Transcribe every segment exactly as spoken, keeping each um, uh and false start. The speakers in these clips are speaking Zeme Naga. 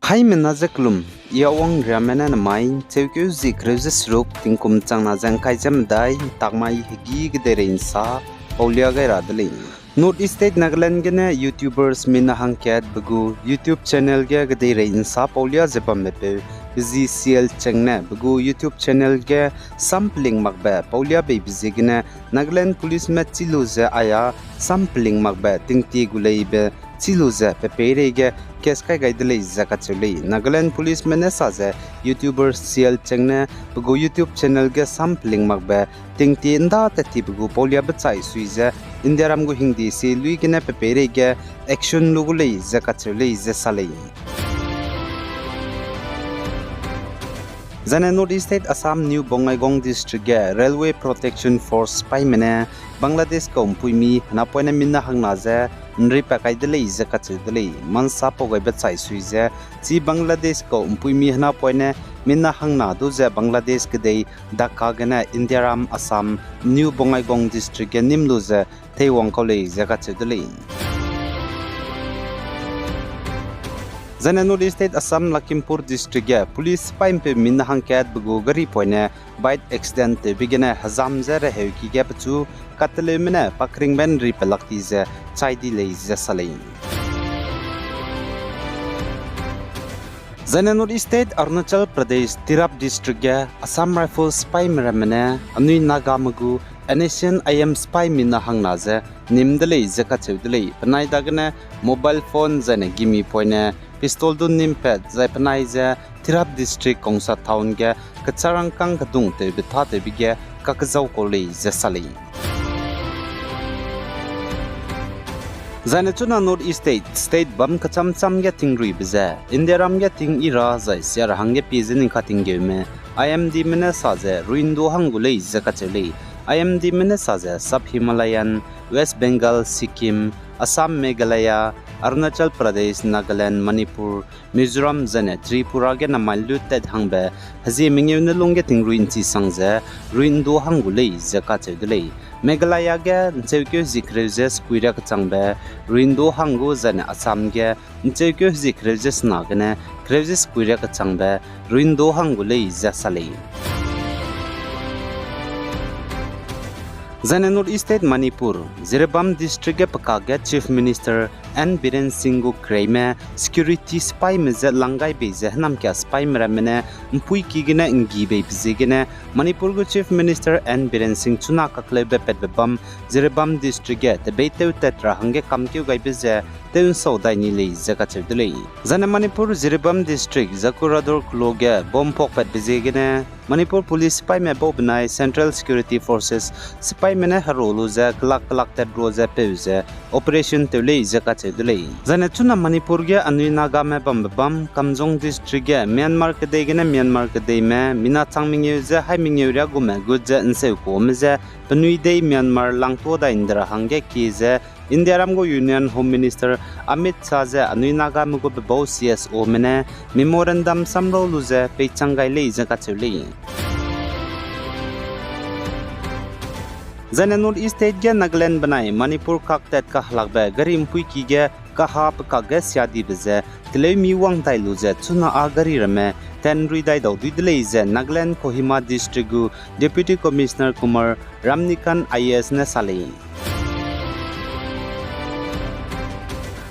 Haimena ze kelum, I Awang Riame ne namai cheukeu zie kereu ze seruk tingkum changna ze ngkai ze medai, takmai hegî kedeirei nsa paulia gai ra de lei. North East State Nagaland gene YouTubers mina hangkat pe gu YouTube channel ge kedeirei nsa paulia ze bamme peu, pe zi Siel Cheng ne pe gu YouTube channel ge sam peling makbe paulia beibe ziegene Nagaland policeme chî lu ze aia sam peling makbe tingtie gu leibe chî lu ze pe peireige case kai gai de lei ze kacheu lei. Nagaland policeme ne sa ze YouTuber Siel Cheng ne pe gu YouTube channel ge sam peling makbe tingtie nda tat tibe gu pauliabe chai sui ze Indiaram gu hingde sie lui gene pe peireige action lu gu lei ze kacheu lei ze sa lei. Zaine North East State Assam New Bongaigaon District ge Railway Protection Force sipaime ne Bangladesh kau mpuimi henapoine mina hangna ze nri pa kai de lei ze kacheu de lei. Mansa pau gaibe chai sui ze chi Bangladesh kau mpuimi henapoine mina hangna du ze Bangladesh kedei Dhaka gene Indiaram Assam New Bongaigaon District ge nîm lu ze teiwang kau lei ze kacheu de lei. Zaine North East State Assam Lakhimpur District ge police sipai mpeu mina hangkatbe gu gari poine bike accident tewbe gene hezam ze reheuki ge pechu kateleume ne pakringbe nri pelak ti ze chai di lei ze sa lei. Zaine North East State Arunachal Pradesh Tirap District ge Assam Rifles sipaime ramme ne anui Nagame gu N S C N I M sipai mina hangna ze nîm de lei ze kacheu de lei. Penai dagene mobile phone zaine gimi poine pistol du nîm pat zai penai ze Tirap District Kongsa Town ge kecharangkâng kedung tewbe tâtewbe ge kakezau kau lei ze sa lei. Zaine chuna North East State, state bam kecham cham ge tingruibe ze Indiaram ge ting i ra zai sia ra hangge pie ze ning katinggeume I M Dme ne sa ze rui'ndu hang gu lei ze kacheu lei. I M Dme ne sa ze Sub Himalayan, West Bengal, Sikkim, Assam, Meghalaya, Arunachal Pradesh, Nagaland, Manipur, Mizoram zaine Tripura ge namai luttat hangbe hezie mengeu ne lungge tingrui nchi sang ze rui'ndu hang gu lei ze kacheu de lei. Meghalaya ge ncheukeu hezie kereu ze sekuiria kechangbe rui'ndu hang gu zaine Assam ge ncheukeu hezie kereu ze sena gene kereu ze sekuiria kechangbe rui'ndu hang gu lei ze sa lei. Zaine North East State Manipur, Jiribam District ge pekak ge Chief Minister N Biren Singh gu kereime security sipaime je langgai bei ze hênamkia sipaime ramme ne mpuiki gene nggi beibe ziegene Manipur gu Chief Minister N Biren Singh chuna kakleube patbe bam Jiribam District ge tebeitew tat ra hangge kamkeu gaibe ze tew nsau dai ni lei ze kacheu de lei. Zaine Manipur Jiribam District Jakuradur kelo ge bomb phok patbe ziegene Manipur Police sipaime bau benai Central Security Forces sipaime ne heru lu ze kelak kelak tat rua ze peu ze operation tew lei ze kacheu de lei. Zaine chuna Manipur ge anui Nagame bambe bam Kamjong District ge Myanmar kedei gene Myanmar kedeime mina chang mengeu ze hai mengeu riagume gut ze nseukuame je penui dei Myanmar langtua dai nde ra hangge kie ze Indiaram gu Union Home Minister Amit Shah ze anui Nagame gu bebau C S Ome ne memorandum samrau lu ze peichang gai lei ze kacheu lei. Zaine North East State ge Nagaland benai Manipur kaktat kahelakbe gari mpuiki ge kaha pekak ge siadibe ze teleumi wang dai lu ze chuna â gari ramme tenrui dai dau dui de lei ze Nagaland Kohima District gu Deputy Commissioner Kumar Ramnikant I A S ne sa lei.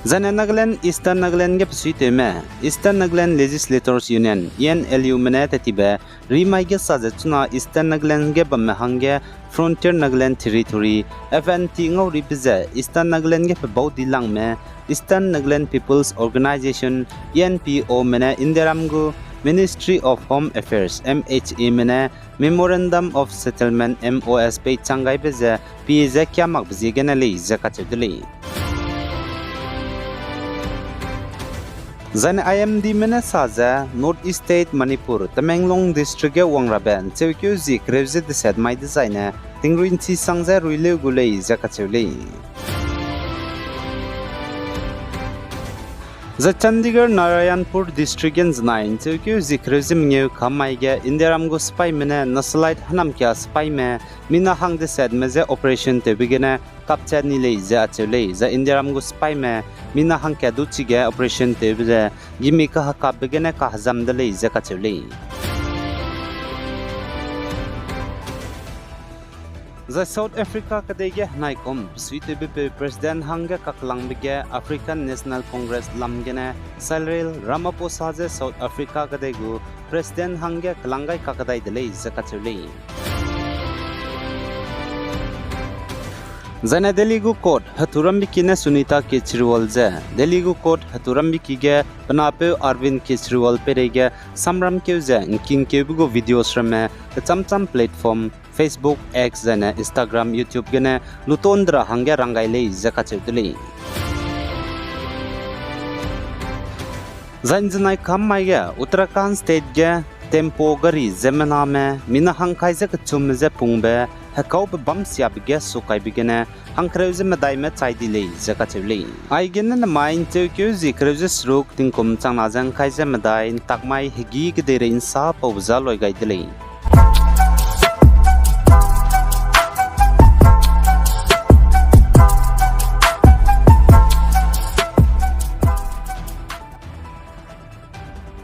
Zaine Nagaland, Eastern Nagaland ge pesuitewme, Eastern Nagaland Legislators Union, E N L U me ne tetibe rimai ge sa ze chuna Eastern Nagaland ge bamme hangge Frontier Nagaland Territory, F N T ngauribe ze Eastern Nagaland ge pebau dilangme, Eastern Nagaland People's Organisation, E N P O me ne Indiaram gu Ministry of Home Affairs, M H A me ne Memorandum of Settlement, M O S peichang gaibe ze pie ze kiamakbe ziegene lei ze kacheu de lei. Zaine I M D me ne sa ze North East State Manipur, Tamenglong District ge wangrabe ncheukeu zie kereu ze deset mai dezaine tingrui nchi sang ze ruileu gu lei ze kacheu lei. Zai Chandigarh Narayanpur District ge ’nzenai ’ncheukeu zie kereu ze mengeu kam mai ge Indiaram gu sipaime ne Naxalite hênamkia sipaime mina hang desetme je operation tewbe gene kapchat ni lei ze acheu lei. Zai Indiaram gu sipaime mina hangkat du chige operation tewbe ze gimi kahekapbe gene kahezam de lei ze kacheu lei. Zai South Africa kedei ge henaikum besuitewbepeu president hangge kaklangbe ge African National Congress lam gene Cyril Ramaphosa je South Africa kedei gu president hangge kelang gai kakdai de lei ze kacheu lei. Zaine Delhi gu court heturambeki ne Sunita Kejriwal je Delhi gu court heturambeki ge pe napeu Arvind Kejriwal peireige samramkeu ze ’ngkingkeube gu videos ramme kecham cham platform Facebook, X, zaine Instagram, YouTube gene luton de ra hangge rang gai lei ze kacheu de lei. Zai ’nzenai kam mai ge Uttarakhand State ge tempo gari ziemmename mina hangkai ze kechumme je pungbe hekaube bam siabe ge sukaibe gene hangkereu ze medaime chai di lei ze kacheu lei. Aigene nemai ’ncheukeu zie kereu ze seruk tingkum changna ze ’ngkai ze medai ’ntak mai hegî kedeirei ’nsa paube ja loi gai de lei.